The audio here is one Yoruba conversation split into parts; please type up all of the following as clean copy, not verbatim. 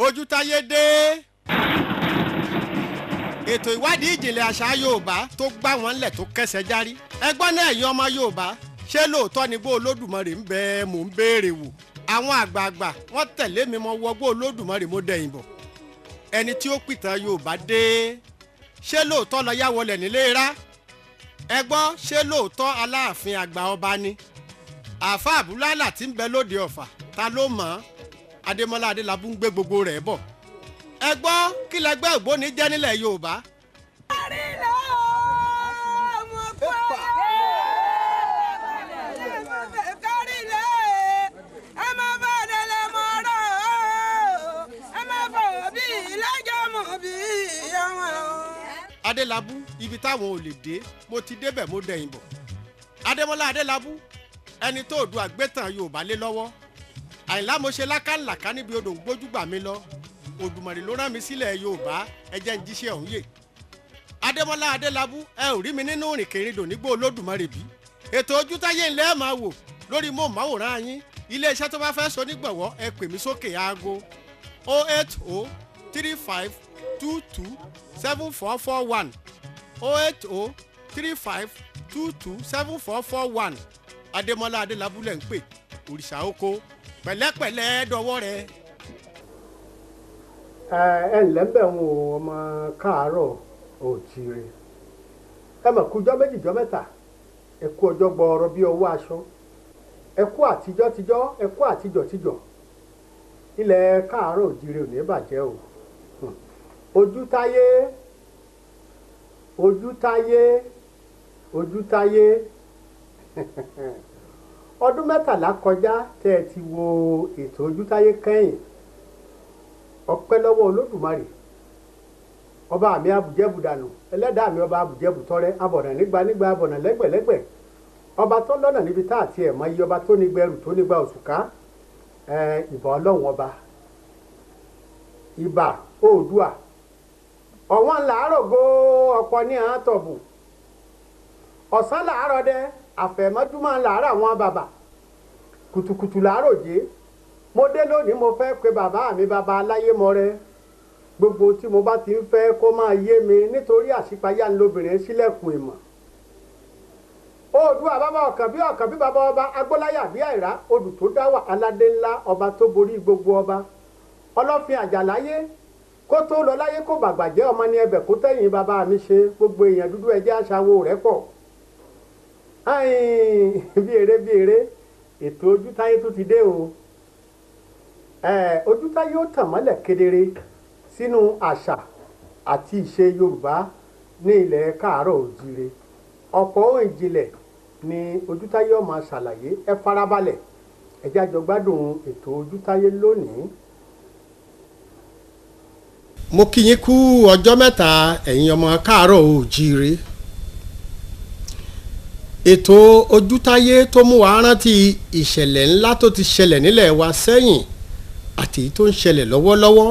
Ojútáyé dé. Ètò ìwádìí ìjìnlẹ̀ àṣà Yorùbá tó gbá wọn lẹ̀ tó kẹsẹ̀ járí. Ẹgbọ́n náà, ẹ̀yin ọmọ Yorùbá, ṣé lóòótọ́ ni bó Olódùmarè ń bẹ? Mò ń béèrè wò. Àwọn àgbààgbà wọ́n tẹ̀lé mi mọ wọgbó Olódùmarè, mo dẹ̀yìn bọ̀. Ẹni tí ó pìtàn Yorùbá dé. Ṣé lóòótọ́ lọ yá wọlé nílé rá? Ẹ gbọ́, ṣé lóòótọ́ Aláàfin àgbà ọba ni? Àáfà Àbúlálà tí ń bẹ lóde Ọ̀fà, ta ló mọ̀ ọ́n? Adémọ́lá Adélábù ń gbé gbogbo rẹ̀ bọ̀. Ẹ gbọ́, kí lẹgbẹ́ ògbóni jẹ́ nílẹ̀ Yorùbá? Adélábù, ibi táwọn ò lè dé, mo ti débẹ̀, mo dẹ̀yìn bọ̀. Adémọ́lá Adélábù, ẹni tó Oòduà gbẹ́tàn Yorùbá lé lọ́wọ́. Àyìnlá mo ṣe lákàlàkà níbi odò ń gbójúgbà mi lọ. Òdùmarè ló rán mi sílẹ̀ Yorùbá, ẹ jẹ́ ń jíṣẹ́ ọ̀hún yè. Adémọ́lá Adélábù, ẹ ò rí mi nínú ìrìnkèrindò nígbó Olódùmarè bí. Ètò Ojútáyé ńlẹ́ ẹ̀ máa wò lórí móhùnmáwòrán yín. Iléeṣẹ́ tó bá fẹ́ so nígbọ̀wọ́, ẹ pè mí sókè aago 080 35 22 7441, 080 35 22 7441. Adémọ́lá Adélábù lẹ̀ ń pè, òrìṣà oko pẹ̀lẹ́pẹ̀lẹ́ dọwọ́ rẹ. Ẹ ǹlẹ́ ń bẹ̀ ń wo ọmọ káàárọ̀ òjìrè, ẹ mọ̀ kújọ́ méjì jọ́ mẹ́ta, ẹ kú ọjọ́ gbọọrọ bí ọwọ́ aṣọ, ẹ kú àtijọ́ tijọ́, ẹ kú àtijọ́ tijọ́. Ilẹ̀ káàárọ̀ òjìrè ò ní bàjẹ́ o. Ojútáyé, Ojútáyé, Ojútáyé, ọdún 13 kọjá tẹ́ ẹ ti wo ètò Ojútáyé kẹ́yìn. Ọpẹ́ lọ́wọ́ Olódùmarè, ọba mi abùjẹ́bùdànù, ẹlẹ́dàá mi, ọba abùjẹ́bùtọ́rẹ́, abọ̀nà nígbà nígbà, abọ̀nà lẹ́gbẹ̀lẹ́gbẹ̀, ọba tó lọ́nà níbi tá àti ẹ̀ mọ iye, ọba tó nígbà ẹrù tó nígbà òṣùká. Ìbà Ọlọ́run ọba, ìbà Oòduà, ọ̀wọ́n làárọ̀ go ọ̀pọ̀ ní àtọ̀bù, ọ̀sán làárọ̀ dẹ, àfẹ̀mọ́júmọ́ làárọ̀ àwọn bàbà, kùtùkùtù làárọ̀ jẹ́. Mo dé lónìí, mo fẹ́ pe bàbá mi, bàbá aláyé mọ́rẹ́. Gbogbo tí mo bá ti ń fẹ́ kó máa yé mi, nítorí àṣípayá ńlọbìnrin sílẹ̀kùn ìmọ̀. Oòduà bàbá ọ̀kàn bí ọ̀kàn bí bàbá ọba, agbóláyà bí àìrá, odù tó dáwà, aládé ńlá, ọba tó borí gbogbo ọba, ọlọ́fin àjàláyé kó tó lọ láyé, kó bàgbà jẹ́ ọmọ ní ẹbẹ̀ kó tẹ̀yìn bàbá mi ṣe. Gbogbo èèyàn dúdú, ẹjẹ́ aṣáwo rẹ̀ pọ̀ bí eré bí eré. Ètò Ojútáyé tó ti dé o. Ojútáyé ó tàn mọ́lẹ̀ kedere sínú àṣà àti ìṣe Yorùbá ní ilẹ̀ káàárọ̀ òjíire. Ọ̀pọ̀ ohun ìjìnlẹ̀ ni Ojútáyé ó máa ṣàlàyé. Ẹ farabalẹ̀, ẹ jẹ́ a jọ gbádùn ètò Ojútáyé lónìí. Mo kí yín kú ọjọ́ mẹ́ta, ẹ̀yin ọmọ káàárọ̀ òjíire. Ètò Ojútáyé tó mú wa rántí ìṣẹ̀lẹ̀ ńlá tó ti ṣẹlẹ̀ nílẹ̀ wa sẹ́yìn àti èyí tó ń ṣẹlẹ̀ lọ́wọ́lọ́wọ́.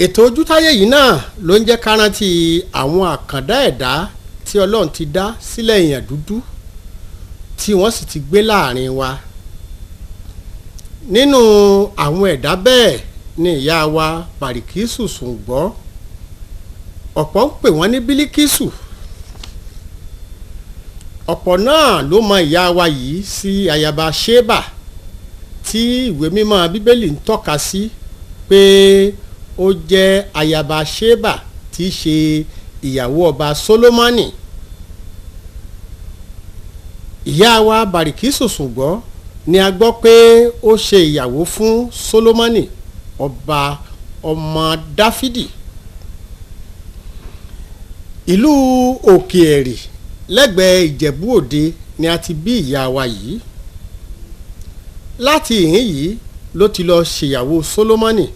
Ètò Ojútáyé yìí náà ló ń jẹ́ ká rántí àwọn àkàndá ẹ̀dá tí Ọlọ́run ti dá sílẹ̀ èèyàn dúdú, tí wọ́n sì ti gbé láàrin wa. Nínú àwọn ẹ̀dá bẹ́ẹ̀ ni ìyá wa Bàríkísù Sùngbọ́, ọ̀pọ̀ ń pè wọ́n ní Bílíkísù. Ọ̀pọ̀ náà ló mọ ìyá wa yìí sí ayaba Ṣébà, tí ìwé mímọ́ Bíbélì ń tọ́ka sí pé ó jẹ́ ayaba Ṣébà tí í ṣe ìyàwó ọba Sólómọ́nì. Ìyá wa Bàríkísù Sùngbọ́ ni a gbọ́ pé ó ṣe ìyàwó fún Sólómọ́nì, ọba ọmọ Dáfídì. Ìlú Òkè Ẹ̀rì lẹ́gbẹ̀ẹ́ Ìjẹ̀bú Òde ni a ti bí ìyá wa yìí. Láti ìhín yìí ló ti lọ ṣèyàwó Sólómọ́nì.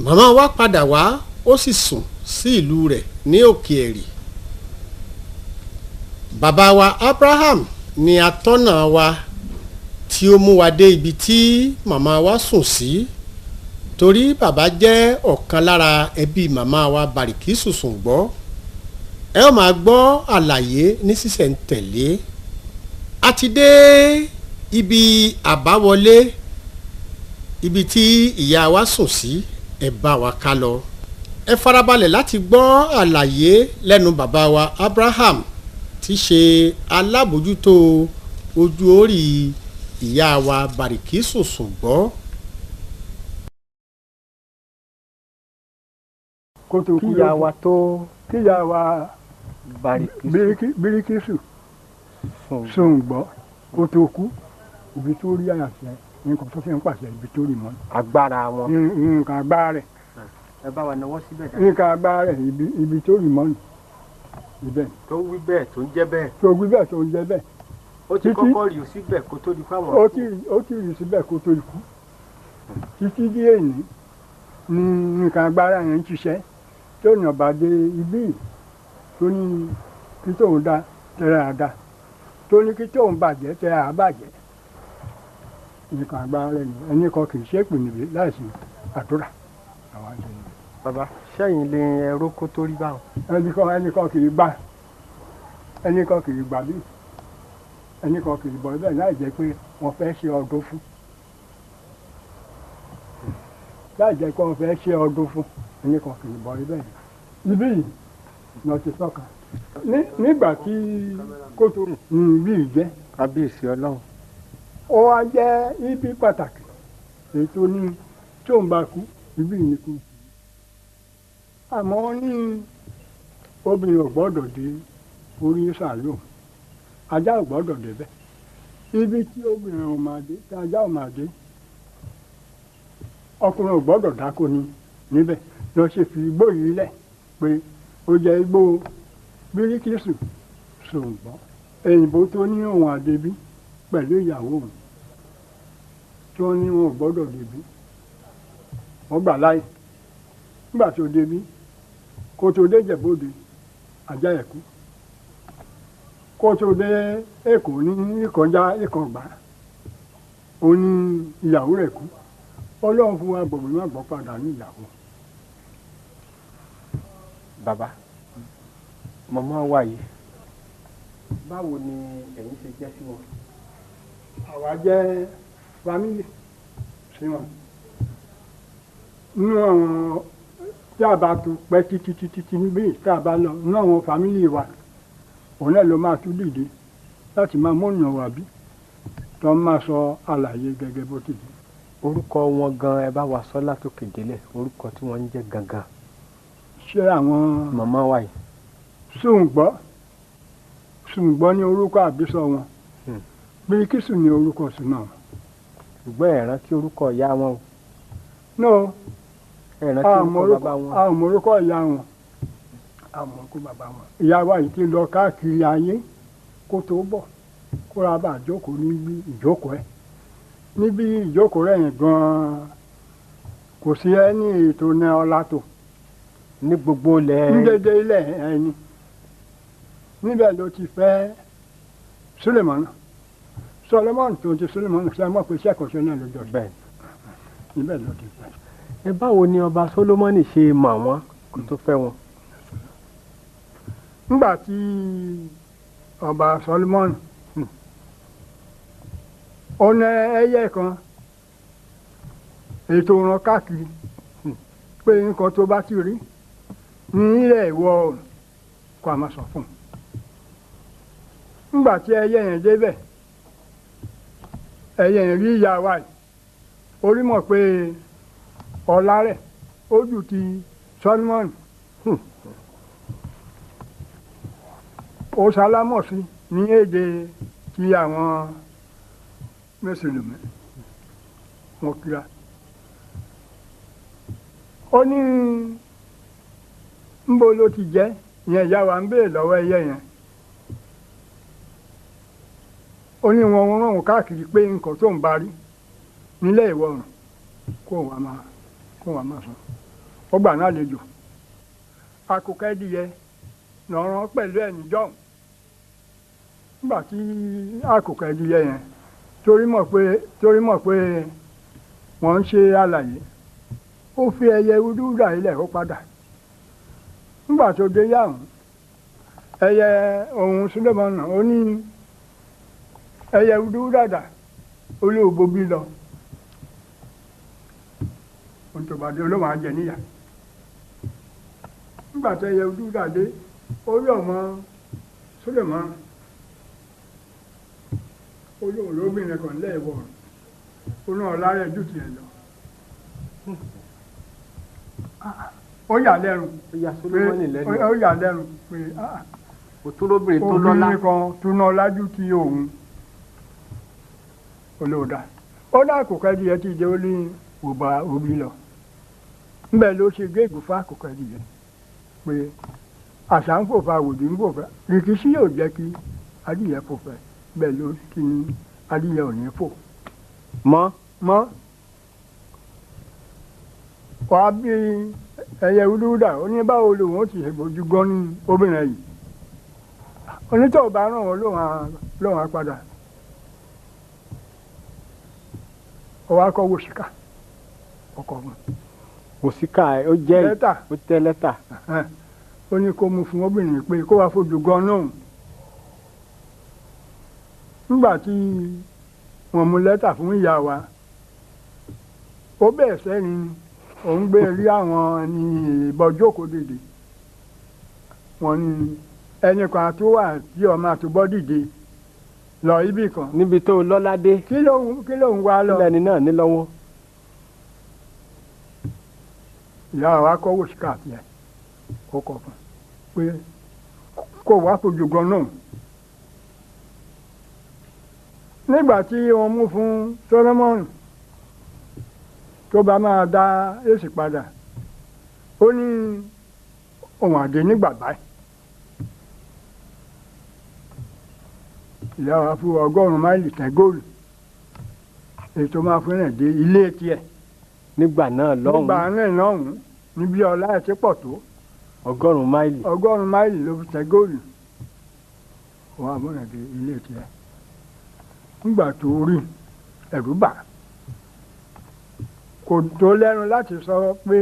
Màmá wa padà wá, ó sì sùn sí ìlú rẹ̀ ní Òkè Ẹ̀rì. Bàbá wa Abraham ni atọ́nà wa tí ó mú wa dé ibi tí màmá wa sùn sí, torí bàbá jẹ́ ọ̀kan lára ẹbí màmá wa Bàríkísù Sùngbọ́. Ẹ ó máa gbọ́ àlàyé ní sísẹ̀ntẹ̀lé. A ti dé ibi àbáwọlé. Ibi tí ìyá wa sùn sí, ẹ bá wa ká lọ. Ẹ farabalẹ̀ láti gbọ́ àlàyé lẹ́nu bàbá wa Abraham tí ṣe alábòjútó ojú orí ìyá wa Bàríkísù Sùngbọ́. Kó tó kú. Kíyà wa tó kíyà wa Bíríkísù Sùngbọ́ kó tó kú, ibi tó rí àṣẹ nǹkan tó fi ń pàṣẹ ibi tó rí mọ́. Agbára wọn. Nǹkan agbára rẹ̀. Ẹ bá wa náwó síbẹ̀ dáadáa. Nǹkan agbára rẹ̀ ibi tó rí mọ́ ni ibẹ̀. Tó wí bẹ́ẹ̀ tó ń jẹ́ bẹ́ẹ̀. Tó wí bẹ́ẹ̀ tó ń jẹ́ bẹ́ẹ̀. Ó ti kọ́kọ́ rí síbẹ̀ kó tó di fáwọn. Ó ti rí síbẹ̀ kó tó kú. Títí dí èyí ni nǹkan agbára yẹn ń ṣiṣẹ́ tó yàn bá dé ibí tó ní kí tóun dá tẹ́lẹ̀ àdá tó ní kí tóun bàjẹ́ tẹ́lẹ̀ àbàjẹ́. Nǹkan agbára rẹ̀ ni ẹni kan kì í ṣépè níbi láìsí àdúrà àwọn àjọ yìí. Bàbá, sẹ́yìn lè ẹrú kó tó rí báwọn. Ẹnìkan kì í gbà, ẹnìkan kì í gbà bí, ẹnìkan kì í bọ̀ bẹ́ẹ̀ láì jẹ́ pé wọ́n fẹ́ ṣe ọdún fún, láì jẹ́ pé wọ́n fẹ́ ṣe ọdún fún, ẹnìkan kì í bọ̀ bẹ́ẹ̀. Ibí yìí ni wọ́n ti tọ́ka nígbà tí kótó ní ibi yìí jẹ́. Kábíyèsí Ọlọ́run. Ó wá jẹ́ ibi pàtàkì èyí tó ní tó ń bá kú ibi yìí ni kú. Àmọ́ ní obìnrin ò gbọ́dọ̀ dé orí sàlò, ajá ò gbọ́dọ̀ débẹ̀. Ibi tí obìnrin ò máa dé tí ajá ò máa dé, ọkùnrin ò gbọ́dọ̀ dáko ní níbẹ̀. Lọ ṣe fi igbó yìí lẹ̀ pé ó jẹ́ igbó Bíríkísù Sùngbọ́. Èyìnbó tó ní òun àdébí pẹ̀lú ìyàwó òun tí wọ́n ní wọn ò gbọ́dọ̀ débí, wọ́n gbà láyè. Nígbà tó débí, kó tó dé Jẹ̀bóde, ajá ẹ̀ kú. Kó tó dé Èkó ní ìkọjá ìkọgbà, ó ní ìyàwó rẹ̀ kú. Ọlọ́run fún wa gbọ̀gbọ̀n má gbọ́ padà ní ìyàwó. Bàbá, màmá wa yìí, báwo ni ẹ̀yin ṣe jẹ́ sí wọn? Àwa jẹ́ fámìlì sí wọn. Nínú àwọn tí a bá tún pẹ́ títí títí tí níbí tá a bá lọ nínú àwọn fámìlì wa, òun náà ló máa tún dìde láti máa mọ̀nà wà bí tó máa sọ àlàyé gẹ́gẹ́ bó ti di. Orúkọ wọn gan, ẹ bá wa sọ látòkè délẹ̀, orúkọ tí wọ́n ń jẹ́ gangan. Ṣé àwọn màmá wa yìí? Sùngbọ́ Sùngbọ́ ní orúkọ àbísọ wọn. Bíríkísù ní orúkọ sùnà wọn. Ṣùgbọ́n ẹ rántí orúkọ ìyá wọn o. No. Ẹ rántí orúkọ bàbá wọn. A ò mọ orúkọ ìyá wọn, a mọ orúkọ bàbá wọn. Ìyá wa yìí ti lọ káàkiri ayé kó tó bọ̀, kó ra bá jókòó níbi ìjókòó ẹ̀. Níbi ìjókòó rẹ̀ yẹn gan-an kò sí ẹni ètò ní ọlá tó. Ní gbogbo ilẹ̀. Ní dédé ilẹ̀ ẹni. Níbẹ̀ ló ti fẹ́ Sulemana. Solomon tó ti Sulemana ṣe mọ̀ pé iṣẹ́ kan náà ló jọ bẹ́ẹ̀. Níbẹ̀ ló ti fẹ́. Ẹ báwo ni ọba Solomoni ṣe mọ̀ wọ́n kó tó fẹ́ wọn? Nígbà tí ọba Solomon ó ní ẹyẹ kan ètò ràn káàkiri pé nǹkan tó bá ti rí ní ilẹ̀ ìwọ̀ oòrùn kó a máa sọ fún un. Nígbà tí ẹyẹ yẹn débẹ̀, ẹyẹ yẹn rí ìyá wa yìí, orí mọ̀ pé ọlá rẹ̀ ó jù ti Solomon. Ó sálámọ̀ sí ní èdè ti àwọn mùsùlùmí wọn kíra. Ó ní ńbo ló ti jẹ́ ìyẹn ìyá wa ń béèrè lọ́wọ́ ẹyẹ yẹn. Ó ní wọn rán òun káàkiri pé nǹkan tó ń bá rí nílẹ̀ ìwọ̀ oòrùn kó wàá máa sọ. Ó gbà náà lejò akókò ẹdìyẹ lọ́rán pẹ̀lú ẹ̀ níjọ́hùn. Nígbà tí akókò ẹdìyẹ yẹn torí mọ̀ pé wọ́n ń ṣe àlàyé, ó fi ẹyẹ wúdúwúdà ilẹ̀ ó padà. Nígbà tó dé yàrá ẹyẹ ohun Sulemana, ó ní ẹyẹ wúdúwúdà dà olóògbé bí lọ. Ohun tó bá dé olóhùn á jẹ níyà. Nígbà tó yẹ ojú dàdé orí ọmọ Solomon olóhùn lóbìnrin kan lẹ́ẹ̀wọ̀ ó náà lára ẹ̀jú tiẹ̀ lọ. Ó yà lẹ́nu pé ó yà lẹ́nu pé òtúróbìnrin tó lọ́lá obìnrin kan tó náà lájú ti òun olóòdà ó dá àkókò ẹdìyẹ tí ìjẹ́ ó ní òbá òbí lọ ńbẹ ló ṣe géègùn fún àkókò ẹdìyẹ pé àṣà ń fòfà àwòdì ń fòfà rìkíṣí yóò jẹ́ kí adìyẹ fòfà bẹ́ẹ̀ ló ti ní adìyẹ ò ní fò. Mọ́ mọ́ wàá bí ẹyẹ wúdúwúdà ó ní báwo lòun ó ti ṣègbójú gan ní obìnrin yìí onítọ̀ bá ràn wọ́n lóhùn á padà ọwọ́ akọ wòsíkà ọkọ̀ wọn. Wòsíkà ó jẹ́ lẹ́tà ó tẹ́ lẹ́tà. Ó ní kó mú fún obìnrin pé kó wàá fojú gan náà. Nígbà tí wọ́n mú lẹ́tà fún ìyá wa ó bẹ̀rẹ̀ sẹ́ni òun gbé rí àwọn ní ìbọn jókòó dìde wọ́n ní ẹnìkan tó wà tí ọmọ àtúbọ̀ dìde lọ ibì kan. Níbi tó lọ́lá dé. Kí ló ń wá lọ. Kílẹ̀ ni náà ní lọ́wọ́. Ìyá wa kọ́ wòsíkà tiẹ̀ ó kọ̀ fún pé kó wá fojú gan náà. Nígbà tí wọ́n mú fún Solomon tó bá máa dá èsì padà ó ní òun àdé nígbà báyìí. Ìyá wa fún 100 máìlì tẹ góòlù ètò máa fún ẹ̀ dé ilé tiẹ̀. Nígbà náà lọ́hùn. Nígbà náà lọ́hùn níbi ọlá ẹ̀ ti pọ̀ tó. 100 máìlì. 100 máìlì ló fi tẹ góòlù wọ́n á múnà dé ilé tiẹ̀. Nígbà tó rí ẹ̀rù bà kò tó lẹ́nu láti sọ pé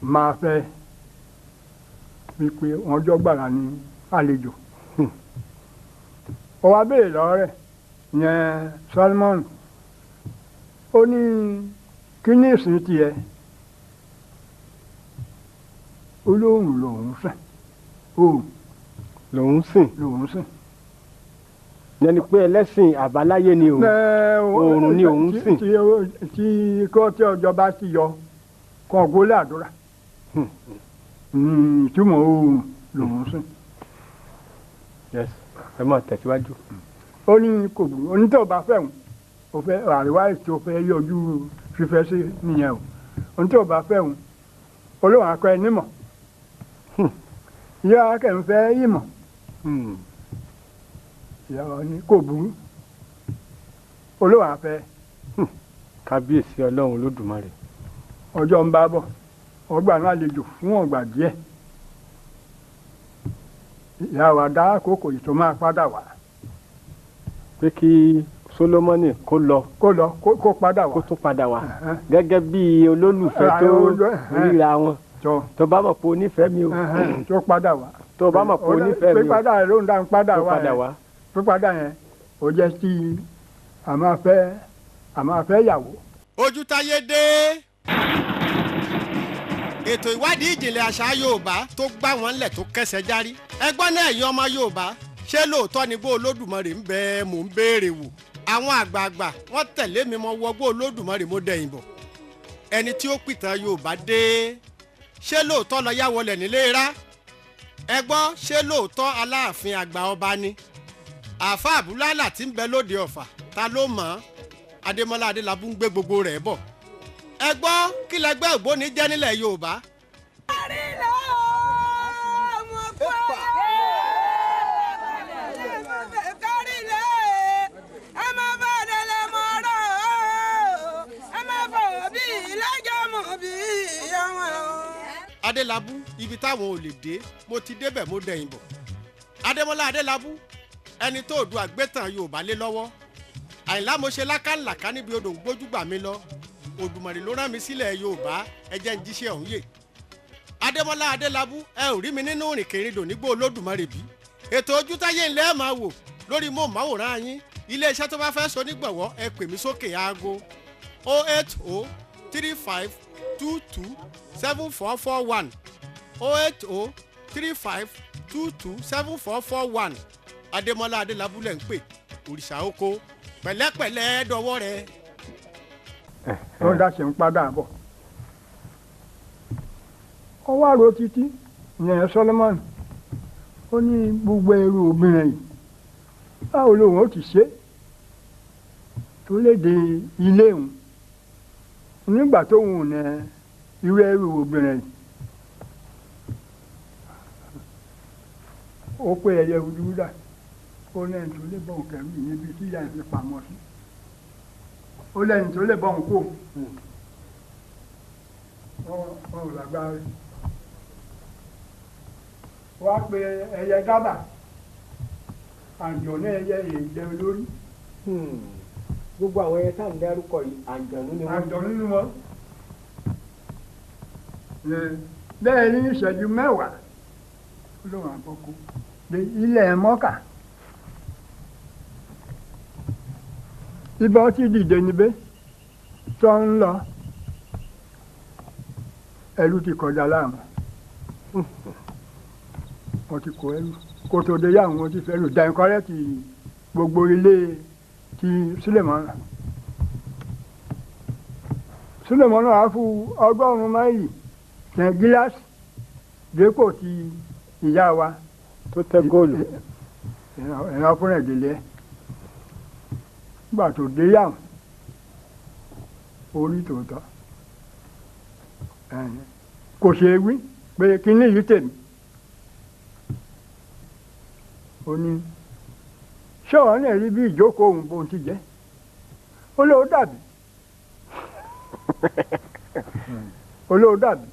máa fẹ́ wípé wọ́n jọ gbàrà ní àlejò. Ó wá béèrè lọ́wọ́ rẹ̀ yẹn Solomon ó ní kí ní ìsìn tiẹ̀ ó lóun lòún sìn òun lòún sìn lòún sìn. Yẹn ni pé ẹlẹ́sìn àbáláyé ni òun oòrùn ni òun sìn. Tí kò tí ọjọ́ bá ti yọ kọ́ gólé àdúrà ìtumọ̀ oòrùn lòún sìn. Yes, ẹ máa tẹ̀síwájú. Ó ní kò burú onítọ̀ bá fẹ́ òun ó fẹ́ àríwá ètò fẹ́ yọjú fífẹ́ sí nìyẹn o onítọ̀ bá fẹ́ òun olóhùn akọ ẹ nímọ̀ ìyá akẹ́ ń fẹ́ ìmọ̀ ìyá wa ní kò burú olóhùn afẹ́. Kábíyèsí Ọlọ́run Olódùmarè. Ọjọ́ ń bá bọ̀ ọgbà náà àlejò fún ọgbà díẹ̀ ìyá wa dá àkókò yìí tó máa padà wá. Pé kí Solomoni kó lọ. Kó lọ kó padà wá. Kó tún padà wá gẹ́gẹ́ bí olólùfẹ́ tó ríra wọn. Tó bá mọ̀ pé o nífẹ̀ẹ́ mi o. Tó padà wá. Tó bá mọ̀ pé o nífẹ̀ẹ́ mi o. Pípadà ló ń dá ń padà wá yẹn. Pípadà yẹn ó jẹ́ kí a máa fẹ́ yàwó. Ojú táyé dé. Ètò ìwádìí ìjìnlẹ̀ àṣà Yorùbá tó gbá wọn lẹ̀ tó kẹsẹ̀ járí. Ẹgbọ́n náà ẹ̀yin ọmọ Yorùbá ṣé lóòótọ́ ni bó Olódùmarè ń bẹ mò ń béèrè wò. Àwọn àgbààgbà wọ́n tẹ̀lé mi mọ wọgbó Olódùmarè mo dẹ̀yìn bọ̀. Ẹni tí ó pìtàn Yorùbá dé ṣé lóòótọ́ lọ yá wọlé nílé rá. Ẹgbọ́n ṣé lóòótọ́ Aláàfin àgbà ọba ni. Àáfà Àbúlálà tí ń bẹ lóde Ọ̀fà ta ló mọ̀ ọ́n Adémọ́lá Adélábù ń gbé gbogbo rẹ̀ bọ̀. Ẹ gbọ́ kí lẹgbẹ́ ògbóni jẹ́ nílẹ̀ Yorùbá. Adélábù ibi táwọn ò lè dé mo ti débẹ̀ mo dẹ̀yìn bọ̀. Adémọ́lá Adélábù ẹni tó Oòduà gbétàn Yorùbá lé lọ́wọ́. Àyìnlá mo ṣe lákàlàkà níbi odò ń gbójú gbà mí lọ. Òdùmarè ló rán mi sílẹ̀ Yorùbá ẹ jẹ́ ń jíṣẹ́ ọ̀hún yè. Adémọ́lá Adélábù ẹ ò rí mi nínú rìnkèrindò nígbó Olódùmarè bí. Ètò Ojútáyé ńlẹ́ ẹ̀ máa wò lórí móhùnmáwòrán yín. Iléeṣẹ́ tó bá fẹ́ so nígbọ̀wọ́ ẹ pè mí sókè aago 080 35 22 7441, 080 35 22 7441. Adémọ́lá Adélábù lẹ̀ ń pè, òrìṣà oko pẹ̀lẹ́pẹ̀lẹ́ dọwọ́ rẹ̀. Ó dá sí ń padà bọ̀, ó wá ro títí ìyẹn Solomon, ó ní gbogbo ẹrù obìnrin yìí báwo lòun ó ti ṣe tó lè dé ilé òun nígbà tóun ò ní irú ẹrù obìnrin yìí. Ó pé ẹyẹ wúdúwúdà, ó lẹ́yìn tó lè bọ̀ kẹrù níbi tí ìyá ìfi pamọ́ sí, ó lẹ́yìn tó lè bọ̀ ń kó wọn ò lágbára rẹ̀. Wá pé ẹyẹ dábà àjọ náà ẹyẹ èdè olórí. Gbogbo àwọn ẹyẹ tá à ń dárúkọ yìí, àǹjọ̀nú ni wọ́n. Àǹjọ̀nú ni wọ́n. Bẹ́ẹ̀ ní ìṣẹ́jú 10 lóun àbọ̀kú dé ilẹ̀ mọ́kà. Ibà ti dìde níbẹ̀ tó ń lọ, ẹrú ti kọjá láàmú, wọ́n ti kó ẹrú kó tó dé yá, àwọn ti fẹ́ lù dànkọ́rẹ́ ti gbogbo ilé ti Sulemana. Sulemana á fún 100 máìlì tẹ gíláàsì dépò ti ìyá wa tó tẹ góòlù. Ìran fúnra ìdílé nígbà tó dé yàwó orí tòótọ́ kò ṣe é wí pé kíní yìí tèmi. Ó ní ṣé ọ̀hún náà rí bí ìjókòó òun bóun ti jẹ́, ó lóò dàbí, ó lóò dàbí,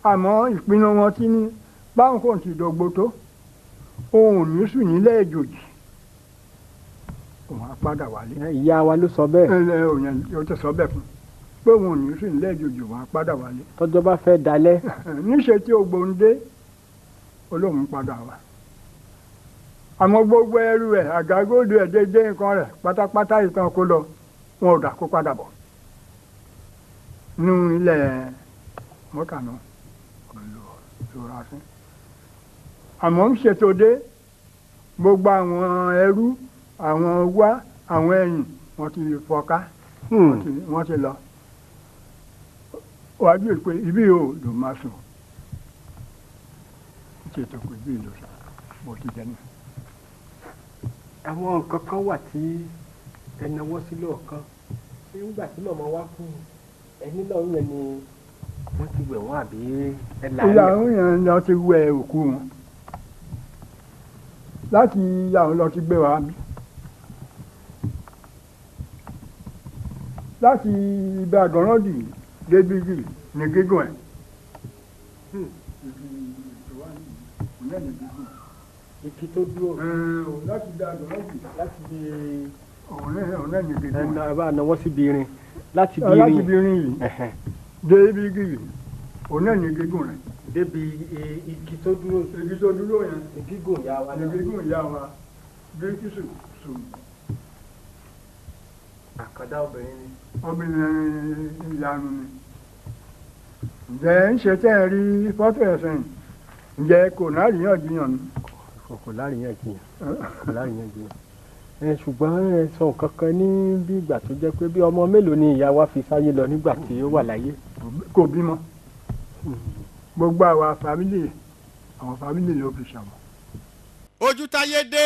àmọ́ ìpinnu wọn ti ní báwọn kò ti dọ̀gbò tó òun ò ní sùn nílẹ̀ èjòjì, òun á padà wálé. Ìyá wa ló sọ bẹ́ẹ̀. Ẹ ẹ òyìn ó ti sọ bẹ́ẹ̀ fún un pé òun ò ní sùn nílẹ̀ èjòjì, òun á padà wálé. Tọ́jọ́ bá fẹ́ dalẹ̀. Níṣẹ́ tí Ògbóǹde olóhùn padà wá, àmọ́ gbogbo ẹrù ẹ̀ àgágóòdù ẹ̀ dédé nǹkan rẹ̀ pátápátá ìtàn kó lọ, wọn ò dà kó padà bọ̀ nínú ilẹ̀ mọ́kà náà lóra fún. Àmọ́ ń ṣètò dé gbogbo àwọn ẹrú, àwọn wá àwọn ẹ̀yìn wọ́n ti fọ́ká, wọ́n ti lọ wájú pé ibi yóò lò máa sùn, ṣètò pé ibi lò sùn bó ti jẹ náà. Àwọn nǹkan kan wà tí ẹ náwó sí lọ́ọ̀kan nígbà tí màmá wa kú, ẹni náà yẹn ni wọ́n ti wẹ̀ wọ́n àbí ẹ là á Ìyá àwọn èèyàn lọ ti wẹ òkú wọn láti àwọn lọ ti gbé wa bí láti ibẹ̀ àgọ́rọ́dì débi yìí ní gígùn ẹ̀. Igi tó dúró. Láti ibẹ̀ àgọ́rọ́dì láti bí òun náà ní gígùn ẹ̀. Ẹ bá náwó síbi irin láti bí Láti irin ibi irin yìí débi yìí òun náà ní gígùn rẹ̀. Débi igi tó dúró. Igi tó dúró yẹn. Gígùn ìyá wa ní náà. Gígùn ìyá wa Bíríkìsù sùn. Àkàndá obìnrin ni. Obìnrin ìyanu ni. Ǹjẹ́ ń ṣe tẹ́ ẹ rí fọ́tò ẹ̀sìn, ǹjẹ́ kò láríyànjiyàn ni? Kò láríyànjiyàn, kò láríyànjiyàn. Ẹ ṣùgbọ́n ẹ sọ nǹkan kan ní bí ìgbà tó jẹ́ pé bí ọmọ mélòó ni ìyá wa fi sáyé lọ nígbà tí ó wà láyé? Kò bímọ. Gbogbo àwa fàmílì, àwọn fàmílì ló fi ṣàmọ. Ojú táyé dé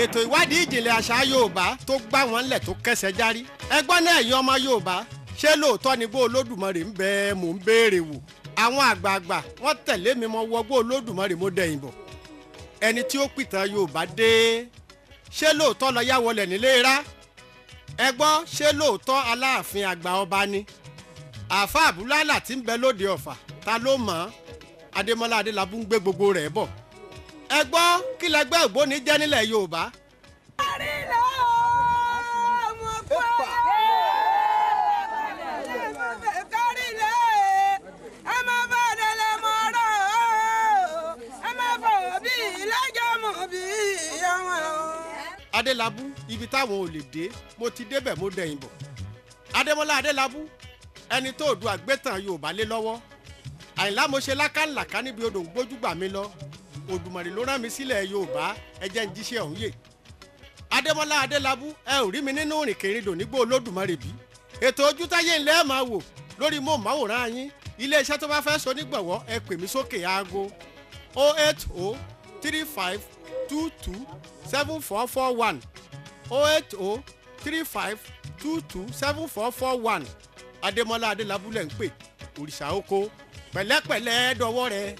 ètò ìwádìí ìjìnlẹ̀ àṣà Yorùbá tó gbá wọn lẹ̀ tó kẹsẹ̀ járí. Ẹgbọ́n náà, ẹ̀yin ọmọ Yorùbá, ṣé lóòótọ́ ni gbó Olódùmarè ń bẹ? Mò ń béèrè wò. Àwọn àgbààgbà wọ́n tẹ̀lé mi mọ́ wọgbó Olódùmarè, mo dẹ̀yìn bọ̀. Ẹni tí ó pìtàn Yorùbá dé. Ṣé lóòótọ́ lọ yá wọlé nílé rá? Ẹgbọ́n, ṣé lóòótọ́ Aláàfin àgbà ọba ni àáfà àbúlálà tí ń bẹ lóde Ọ̀fà? Ta ló mọ̀ ọ́n? Adémọ́lá Adélábù ń gbé gbogbo rẹ̀ bọ̀. Ẹ gbọ́, kí lẹgbẹ́ ògbóni jẹ́ nílẹ̀ Yorùbá? Adélábù, ibi táwọn ò lè dé, mo ti débẹ̀, mo dẹ̀yìn bọ̀. Adémọ́lá Adélábù, ẹni tó Oòduà gbétàn Yorùbá lé lọ́wọ́. Àyìnlá mo ṣe lákàlàkà níbi odò ń gbójúgbà mi lọ. Òdùmarè ló rán mi sílẹ̀ Yorùbá, ẹ jẹ́ ń jíṣẹ́ ọ̀hún yè. Adémọ́lá Adélábù, ẹ ò rí mi nínú rìnkèrindò nígbó Olódùmarè bí. Ètò Ojútáyé ńlẹ́ ẹ̀ máa wò lórí móhùnmáwòrán yín. Iléeṣẹ́ tó bá fẹ́ so nígbọ̀wọ́, ẹ pè mí sókè aago 080 35 22 7441, 080 35 22 7441. Adémọ́lá Adélábù lẹ̀ ń pè, òrìṣà oko pẹ̀lẹ́pẹ̀lẹ́ dọwọ́ rẹ̀.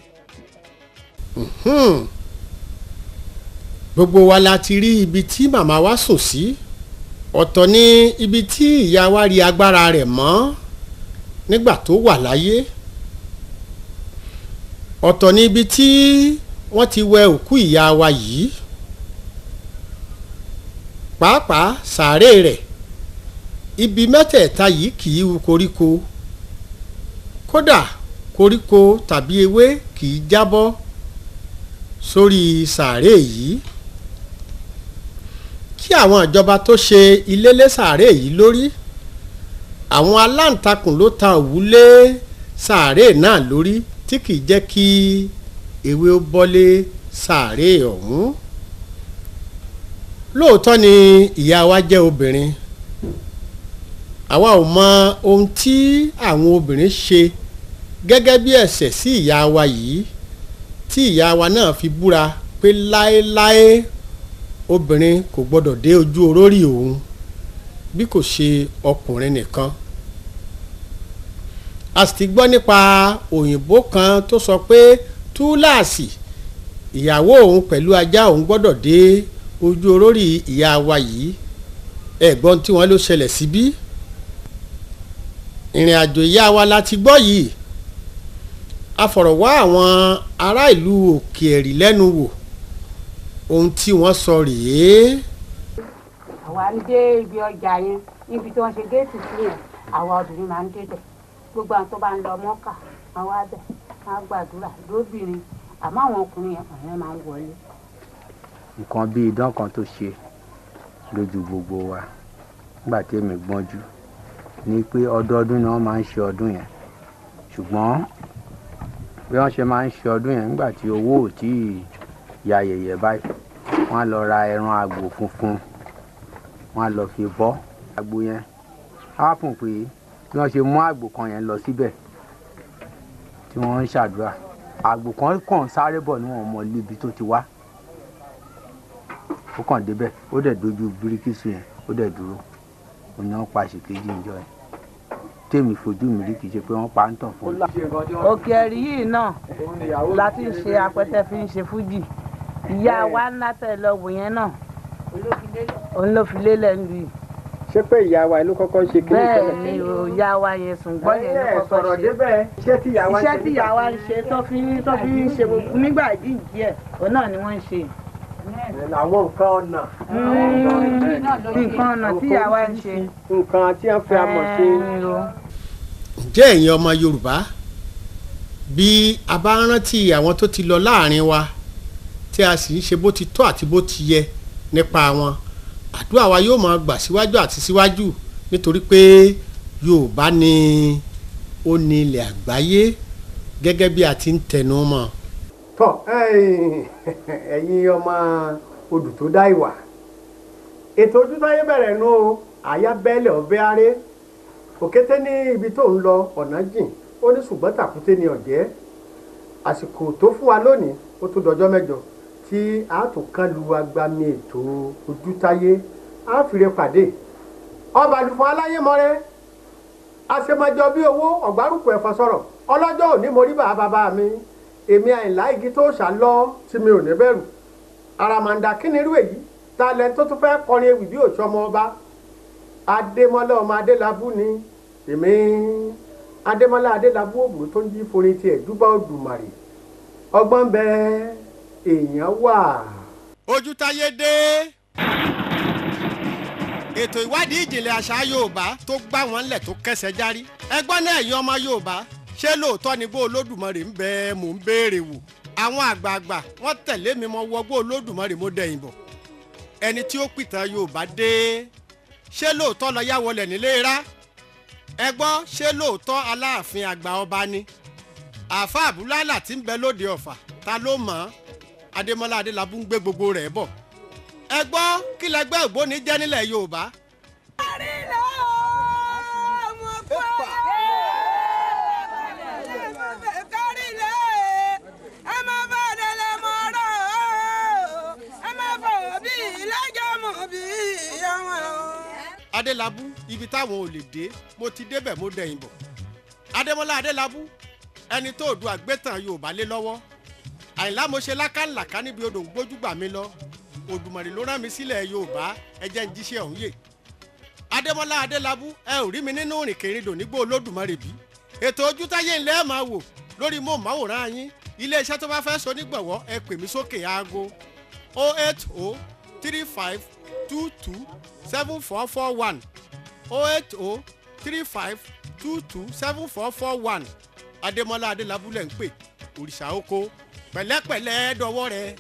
Gbogbo wa la ti rí ibi tí màmá wa sùn sí. Ọ̀tọ̀ ni ibi tí ìyá wa rí agbára rẹ̀ mọ́ nígbà tó wà láyé, ọ̀tọ̀ ni ibi tí wọ́n ti wẹ òkú ìyá wa yìí, pàápàá sàárè rẹ̀. Ibi mẹ́tẹ̀ẹ̀ta yìí kì í hu koríko, kódà koríko tàbí ewé kì í jábọ́ sórí sàárè yìí. Kí àwọn ìjọba tó ṣe ilé lé sàárè yìí lórí, àwọn aláǹtakùn ló ta òwú lé sàárè náà lórí tí kì í jẹ́ kí ewé ó bọ́lé sàárè ọ̀hún. Lóòótọ́ ni ìyá wa jẹ́ obìnrin. Àwa ò mọ ohun tí àwọn obìnrin ṣe gẹ́gẹ́ bí ẹ̀ṣẹ̀ sí ìyá wa yìí tí ìyá wa náà fi búra pé láéláé obìnrin kò gbọdọ̀ dé ojú orórì òun bí kò ṣe ọkùnrin nìkan. A sì ti gbọ́ nípa òyìnbó kan tó sọ pé túláàsì ìyàwó òun pẹ̀lú ajá òun gbọ́dọ̀ dé ojú orórì ìyá wa yìí. Ẹ̀gbọ́n tí wọ́n ló ṣẹlẹ̀ síbí. Ìrìn àjò ìyá wa la ti gbọ́ yìí. A fọ̀rọ̀ wá àwọn ará ìlú Òkè Ẹ̀rì lẹ́nu wò. Ohun tí wọ́n sọ rèé. Àwa ń dé ibi ọjà yẹn, níbi tí wọ́n ṣe géètì sí yẹn, àwa obìnrin máa ń débẹ̀. Gbogbo àwọn tó bá ń lọ Mọ́kà, wọ́n wá bẹ̀, wọ́n á gbàdúrà lóbìnrin, àmọ́ àwọn ọkùnrin yẹn àwọn máa ń wọlé. Nǹkan bíi idán kan tó ṣe lójú gbogbo wa nígbà tí èmi gbọ́njú ni pé ọdọọdún ni wọ́n máa ń ṣe ọdún yẹn, ṣùgbọ́n bí wọ́n ṣe máa ń ṣe ọdún yẹn nígbà tí owó ò tí ì ya yẹ̀yẹ̀ báyìí, wọ́n á lọ ra ẹran àgbò funfun, wọ́n á lọ fi bọ́ àgbò yẹn. Á fún pé bí wọ́n ṣe mú àgbò kan yẹn lọ síbẹ̀ tí wọ́n ń ṣàdúrà, àgbò kan kàn sáré bọ̀ ní wọn mọ níbi tó ti wá. Ó kàn débẹ̀, ó dẹ̀ dojú bíríkìsì yẹn, ó dẹ̀ dúró. Òun ni wọ́n pa ṣèkejì ìjọ yẹn. Tèmi fojú mi rí, kì í ṣe pé wọ́n pa ń tàn fún mi. Òkè Ẹ̀rí yìí náà la ti ń ṣe apẹtẹ fi ń ṣe fújì. Ìyá wa ńlá tẹ̀ lọ wò yẹn náà, òun ló fi lélẹ̀ ń lu yìí. Ṣé pé ìyá wa ló kọ́kọ́ ṣe kí ní tẹ́lẹ̀? Bẹ́ẹ̀ ni o, ìyá wa yẹn sùngbọ́n yẹn ló kọ́kọ́ ṣe. Iṣẹ́ tí ìyá wa ń ṣe. Iṣẹ́ tí ìyá wa ń ṣe tó fi ń ṣe gbogbo nígbà jíǹkí ẹ̀, òun náà ni wọ́n ń ṣe. Àwọn nǹkan ọ̀nà. Nǹkan ọ̀nà tí ìyá wa ń ṣe. Nǹkan tí wọ́n fi amọ̀ ṣe. Ǹjẹ́ ẹ̀yin ọmọ Yorùbá, bí a bá rántí àwọn tó ti lọ láàrin wa tí a sì ń ṣe bó ti tọ́ àti bó ti yẹ nípa wọn, àdúrà wa yóò máa gbà síwájú àti síwájú, nítorí pé Yorùbá ni ó ní ilẹ̀ àgbáyé gẹ́gẹ́ bí a ti ń tẹnu mọ́. Tọ́ ẹ̀yin ọmọ odù tó dá ìwà, ètò Ojútáyé bẹ̀rẹ̀ nù o. Àyà bẹ́ẹ̀lẹ̀ ọ̀bẹ aré òkété ní ibi tó ń lọ ọ̀nà jìn, ó ní ṣùgbọ́n tàkúté ni ọ̀jẹ́. Àsìkò tó fún wa lónìí ó tún dọjọ́ mẹ́jọ tí a tún kán lu agbami ètò Ojútáyé. A fìrè pàdé ọba àlùfọ́ aláyémọ́rẹ́ àṣemọjọ bí owó ọ̀gbárùkù ẹ̀fọ́ sọ̀rọ̀ ọlọ́jọ́ òní mo rí bàbá mi. Èmi Àyìnlá igi tó ṣà lọ tí mi ò ní bẹ̀rù. Àràmàǹdà kí ni irú èyí? Ta lẹ tó tún fẹ́ kọrin ewì bí òṣù ọmọ ọba? Adémọ́lá ọmọ Adélábù ni èmi. Adémọ́lá Adélábù òbúrú tó ń jí forin tiẹ̀ júbà Òdùmarè. Ọgbọ́n bẹ èèyàn wà. Ojútáyé dé. Ètò ìwádìí ìjìnlẹ̀ àṣà Yorùbá tó gbá wọn lẹ̀ tó kẹsẹ̀ járí. Ẹgbọ́n náà ẹ̀yin ọmọ Yorùbá, ṣé lóòótọ́ ni bó Olódùmarè ń bẹ? Mò ń béèrè wò. Àwọn àgbààgbà wọ́n tẹ̀lé mi mọ wọgbó Olódùmarè mo dẹ̀yìn bọ̀. Ẹni tí ó pìtàn Yorùbá dé. Ṣé lóòótọ́ lọ yá wọlé nílé rá? Ẹ gbọ́, ṣé lóòótọ́ Aláàfin àgbà ọba ni? Àáfàá Àbúlálà tí ń bẹ lóde Ọ̀fà, ta ló mọ̀ ọ́n? Adémọ́lá Adélábù ń gbé gbogbo rẹ̀ bọ̀. Ẹ gbọ́, kí lẹgbẹ́ ògbóni jẹ́ nílẹ̀ Yorùbá? Adélábù, ibi táwọn ò lè dé, mo ti débẹ̀, mo dẹ̀yìn bọ̀. Adémọ́lá Adélábù, ẹni tó Oòduà gbétàn Yorùbá lé lọ́wọ́. Àyìnlá mo ṣe lákàlàkà níbi odò ń gbójúgbà mi lọ. Òdùmọ̀rì ló rán mi sílẹ̀ Yorùbá, ẹ jẹ́ ń jíṣẹ́ ọ̀hún yè. Adémọ́lá Adélábù, ẹ ò rí mi nínú rìnkèrindò nígbó Olódùmarè bí. Ètò Ojútáyé ńlẹ́ ẹ̀ máa wò lórí móhùnmáwòrán yín. Iléeṣẹ́ tó bá fẹ́ so nígbọ̀wọ́, ẹ pè mí sókè aago 080 35 22 7441, 080 35 22 7441. Adémọ́lá Adélábù lẹ̀ ń pè, òrìṣà oko pẹ̀lẹ́pẹ̀lẹ́ dọwọ́ rẹ̀.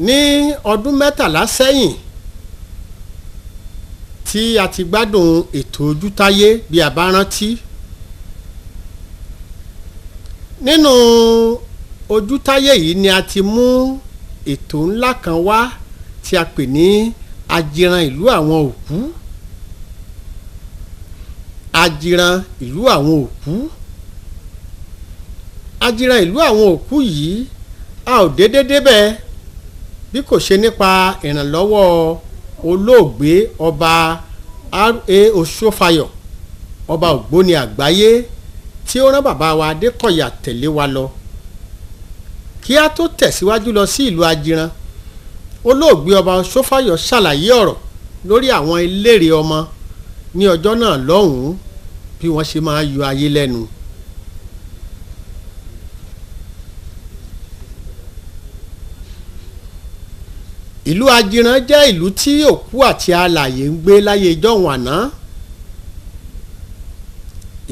Ní ọdún 13 sẹ́yìn tí a ti gbádùn ètò Ojútáyé, bí a bá rántí, nínú Ojútáyé yìí ni a ti mú ètò ńlá kan wá tí a pè ní Ajiran ìlú àwọn òkú. Ajiran ìlú àwọn òkú. Ajiran ìlú àwọn òkú yìí, a ò déédé débẹ̀ bí kò ṣe nípa ìrànlọ́wọ́ olóògbé ọba R.A. Oṣófayọ̀, ọba ògbóni àgbáyé, tí ó rán bàbá wa Adékọ̀yà tẹ̀lé wa lọ. Kí a tó tẹ̀síwájú lọ sí ìlú Ajiran, olóògbé ọba Oṣófayọ̀ ṣàlàyé ọ̀rọ̀ lórí àwọn eléré ọmọ ní ọjọ́ náà lọ́hùn-ún, bí wọ́n ṣe máa yọ ayé lẹ́nu. Ìlú Ajiran jẹ́ ìlú tí òkú àti alààyè ń gbé láyé ìjọ́un àná.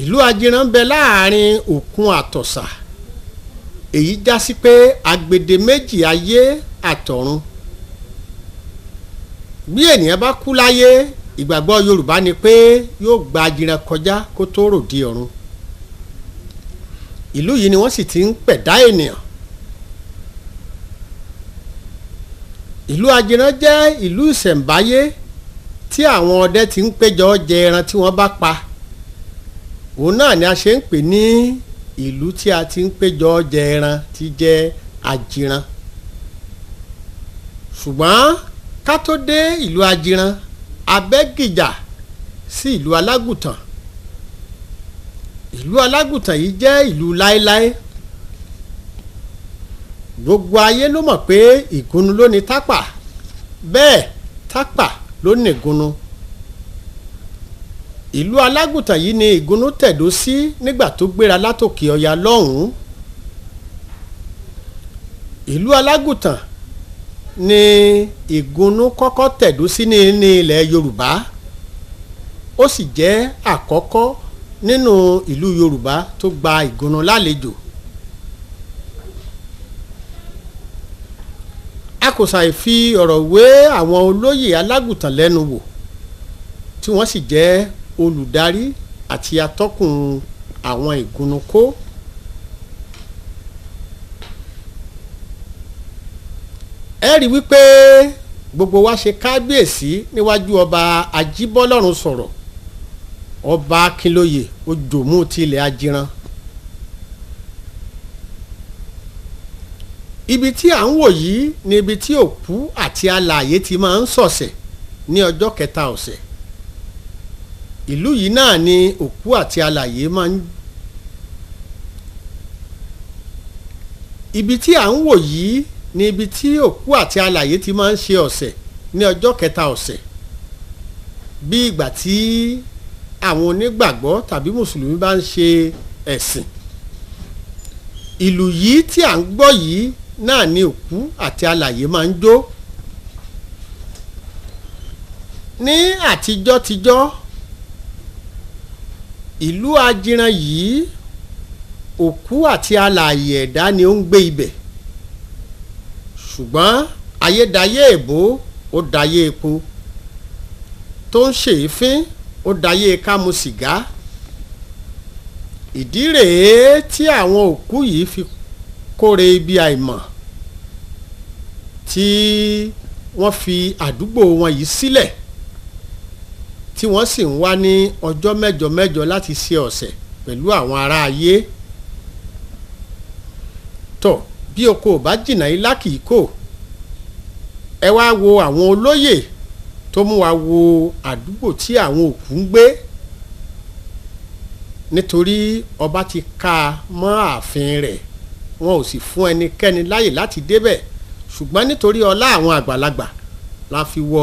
Ìlú Ajiran ń bẹ láàrin òkun àtọ̀sà, èyí já sí pé agbede méjì ayé àtọ̀run. Bí ènìyàn bá kú láyé, ìgbàgbọ́ Yorùbá ni pé yóò gba Ajiran kọjá kó tó ròde ọ̀run. Ìlú yìí ni wọ́n sì ti ń pẹ̀dá ènìyàn. Ìlú Ajiran jẹ́ ìlú ìṣẹ̀ǹbáyé tí àwọn ọdẹ ti ń péjọ jẹ ẹran tí wọ́n bá pa. Òun náà ni a ṣe ń pè ní ìlú tí a ti ń péjọ jẹ ẹran ti jẹ́ Ajiran. Ṣùgbọ́n ká tó dé ìlú Ajiran, Abẹ́gìjà sí ìlú Alágùtàn. Ìlú Alágùtàn yìí jẹ́ ìlú láéláé. Gbogbo ayé ló mọ̀ pé Ìgúnnu ló ní Tápà, bẹ́ẹ̀ Tápà ló ní Ìgúnnu. Ìlú Alágùtàn yìí ni Ìgúnnu tẹ̀dó sí nígbà tó gbéra látòkè Ọya lọ́hùn-ún. Ìlú Alágùtàn ni Ìgúnnu kọ́kọ́ tẹ̀dó sí ní ilẹ̀ Yorùbá. Ó sì jẹ́ àkọ́kọ́ nínú ìlú Yorùbá tó gba Ìgúnnu lálejò. A kò ṣàì fi ọ̀rọ̀ wé àwọn olóyè Alágùtàn lẹ́nu wò, tí wọ́n sì jẹ́ olùdarí àti atọ́kùn àwọn Ìgúnnukó. Ẹ rí wípé gbogbo wa ṣe kábíyèsí níwájú ọba Ajíbọ́lọ́run sọ̀rọ̀, ọba Akínlóye Òjòmú ti ilẹ̀ Ajiran. Ibi tí à ń wò yìí ni ibi tí òkú àti alààyè ti máa ń ṣọ̀sẹ̀ ní ọjọ́ kẹta ọ̀sẹ̀. Ìlú yìí náà ni òkú àti alààyè máa ń. Ibi tí à ń wò yìí ni ibi tí òkú àti alààyè ti máa ń ṣe ọ̀sẹ̀ ní ọjọ́ kẹta ọ̀sẹ̀. Bí ìgbà tí àwọn onígbàgbọ́ tàbí mùsùlùmí bá ń ṣe ẹ̀sìn. Ìlú yìí tí à ń gbọ́ yìí náà ni òkú àti alààyè máa ń jó. Ní àtijọ́ tijọ́, ìlú Ajiran yìí òkú àti alààyè ẹ̀dá ni ó ń gbé ibẹ̀. Ṣùgbọ́n ayédayé èbó ó dayé epo, tó ń ṣèéfín ó dayé ká mu sìgá. Ìdí rèé tí àwọn òkú yìí fi kóre ibi àìmọ̀ tí wọ́n fi àdúgbò wọn yìí sílẹ̀, tí wọ́n sì ń wá ní ọjọ́ mẹ́jọ mẹ́jọ láti ṣe ọ̀sẹ̀ pẹ̀lú àwọn ará ayé. Tọ̀ bí oko ò bá jìnnà ilá kìí kò. Ẹ wá wo àwọn olóyè tó mú wa wo àdúgbò tí àwọn òkú ń gbé, nítorí ọba ti ká a mọ́ ààfin rẹ̀, wọn ò sì fún ẹnikẹ́ni láyè láti débẹ̀. Ṣùgbọ́n nítorí ọlá àwọn àgbàlagbà la fi wọ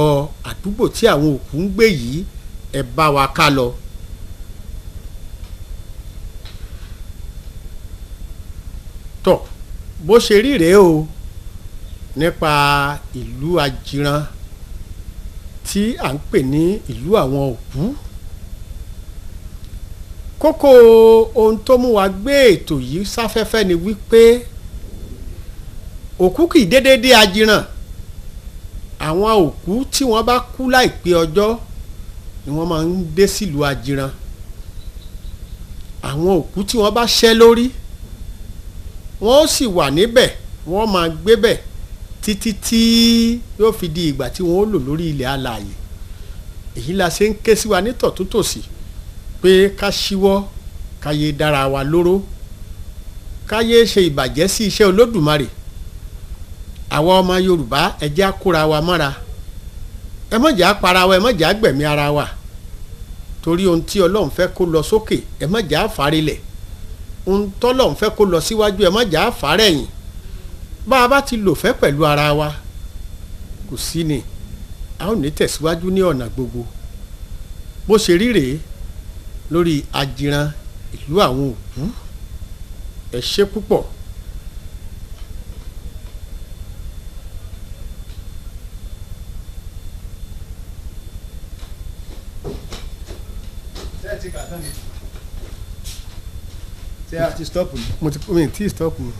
àdúgbò tí àwọn òkú ń gbé yìí. Ẹ bá wa ká lọ. Tọ̀ bó ṣe rí rèé o nípa ìlú Ajiran tí à ń pè ní ìlú àwọn òkú. Kókó ohun tó mú wa gbé ètò yìí sáfẹ́fẹ́ ni wípé òkú kì í dédé dé Ajiran. Àwọn òkú tí wọ́n bá kú láìpẹ́ ọjọ́ ni wọ́n máa ń dé sílùú Ajiran. Àwọn òkú tí wọ́n bá ṣẹ́ lórí, wọ́n ó sì wà níbẹ̀, wọ́n máa gbé bẹ̀ títí tí yóò fi di ìgbà tí wọ́n ó lò lórí ilẹ̀ alààyè. Èyí la ṣe ń ké sí wa nítọ̀túntòsì pé ká ṣíwọ́, ká yé dára wa lóró, ká yé ṣe ìbàjẹ́ sí iṣẹ́ Olódùmarè. Àwa ọmọ Yorùbá, ẹ jẹ́ á kóra wa mọ́ra, ẹ má jẹ́ á para wa, ẹ má jẹ́ á gbẹ̀mí ara wa, torí ohun tí Ọlọ́run fẹ́ kó lọ sókè ẹ má jẹ́ á fárilẹ̀, ohun tọ́lọ́run fẹ́ kó lọ síwájú ẹ má jẹ́ á fárẹ̀yìn. Bá a bá ti lò fẹ́ pẹ̀lú ara wa, kò sí ni a ó ní tẹ̀síwájú ní ọ̀nà gbogbo. Bó ṣe rí rèé lórí Ajiran ìlú àwọn òkú. Ẹ ṣé púpọ̀. Ṣé a ti stop ni? Mo ti mi ti stop ni.